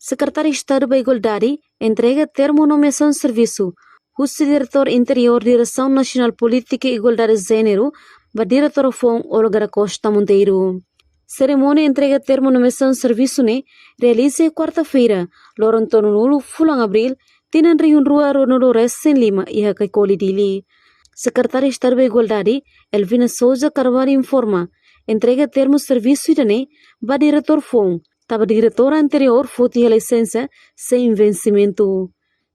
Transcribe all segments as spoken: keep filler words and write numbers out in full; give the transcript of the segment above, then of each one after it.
Sekretáriu Estadu ba Igualdade entrega termu nomeasaun servisu husi Diretór Interiór Diresaun Nasionál Polítika Igualdade Jéneru ba diretora foun Olga da Costa Monteiro. Serimónia entrega termu nomeasaun servisu ne'e realiza iha kuarta-feira, loron tolunulu fulan Abríl, tinan rihun rua ruanulu resin lima, iha Caicoli, Dili. Sekretária Estadu ba Igualdade, Elvina Sousa Carvalho, informa, entrega termu servisu ida-ne'e ba diretór foun, tanba diretora anteriór foti lisensa sein vensimentu.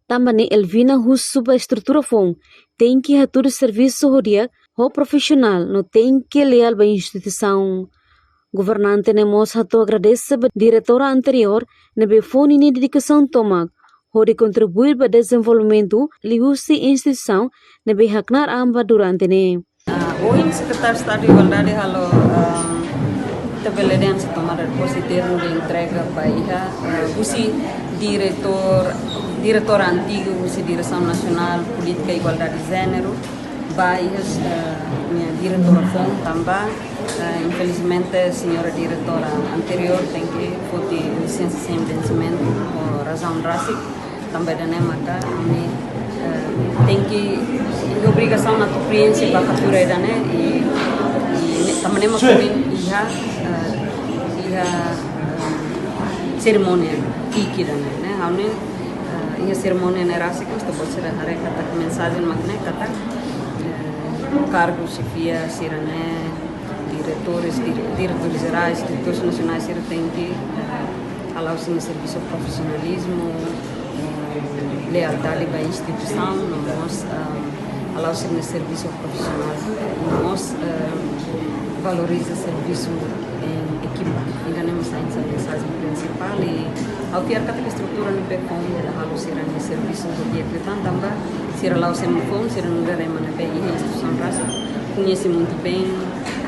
Tanba ne'e Elvina husu ba estrutura foun, tenke hatudu servisu ho di'ak, ho profisionál, no tenke leál ba instituisaun. Governante ne'e mós hato'o agradese ba diretora anteriór ne'ebé fó ninia dedikasaun tomak hodi kontribui ba dezenvolvimentu liuhusi instituisaun ne'ebé haknaar an ba durante ne'e. Ah, ohin Sekretáriu Estadu Igualdade halo, ah, ita bele dehan tomada de posse termu de entrega ba iha, ah, husi diretór, diretora antigu husi Diresaun Nasionál Polítika Igualdade Jéneru, ba iha, eh, nia diretora foun tanba, eh, infelizmente señora diretora anteriór tenke foti lisensa sein vensimentu ho razaun rasik, tanba ida-ne'e maka ami, eh, tenke, iha obrigasaun atu prienxe ba fatura ida-ne'e i, i tanba ne'e maka ami iha, eh, iha, eh, serimónia ki'ik ida-ne'e, ne'e, ha'u ne'e, eh, iha serimónia ne'e rasik, mas ita-boot sira haree katak mensajen mak ne'e katak, eh, kargu xefia sira-ne'e, diretores, dire-, diretores jerais, diretores nasionais sira tenke, eh, hala'o sira-nia servisu profisionalizmu, eh, lealdade ba instituisaun, no mós, eh, hala'o sira-nia servisu profisionál, no mós, eh, valoriza servisu em equipa. Ida-ne'e mós sai mensajen prinsipál i ha'u fiar katak estrutura ne'ebé foun halo sira-nia servisu di'ak liután tanba sira la'o sira-nia foun, sira nu'udar ema ne'ebé iha instituisaun rasik, koñese muito bem,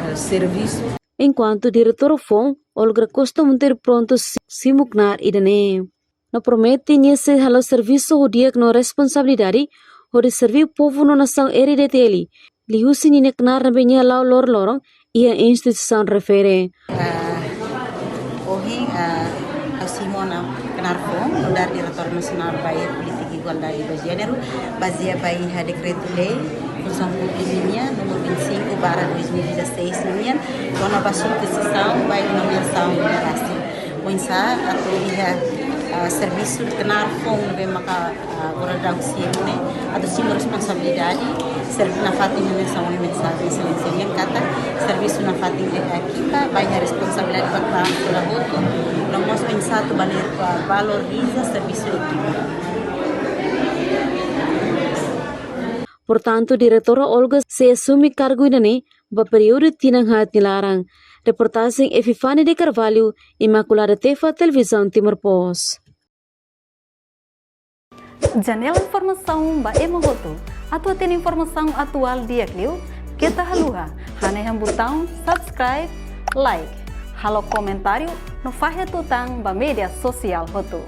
eh, servisu. Enkuantu diretora foun, Olga Costa Monteiro prontu si-, simu knaar ida-ne'e. No promete nia sei hala'o servisu ho di'ak no responsabilidade, hodi serví povu no nasaun R D T L, liuhusi ninia knaar ne'ebé nia hala'o loroloron iha instituisaun refere. Ah, ohin, ah, ha'u simu ona knaar foun, nu'udar Diretora Nasionál ba iha Polítika Igualdade ba Jéneru, bazeia ba iha Dekretu-Lei Funsaun Públika nian, númeru vinte e cinco barra dois mil e dezasseis nian, kona-ba substituisaun ba iha nomeasaun rasik. Oinsá atu iha, ah, servisu knaar foun ne'ebé maka, ah, agora daudaun simu ne'e, atu simu responsabilidade, ser-, nafatin ne'e sauni mensajen Exelénsia nian katak, servisu nafatin e ekipa, ba iha responsabilidade ba knaar sira hotu, no mós oinsá atu vale-, ah, valoriza servisu ekipa. Portantu, diretora Olga sei asume kargu ida-ne'e ba períodu tinan haat nia laran. Reportajen Epifania de Carvalho, Imaculada Tefa, Televizaun Timor Post. Janela informasaun ba ema hotu. Atu hatene informasaun atuál di'ak liu, keta haluha hanehan butaun subscribe, like, halo komentáriu no fahe tutan ba média sosiál hotu.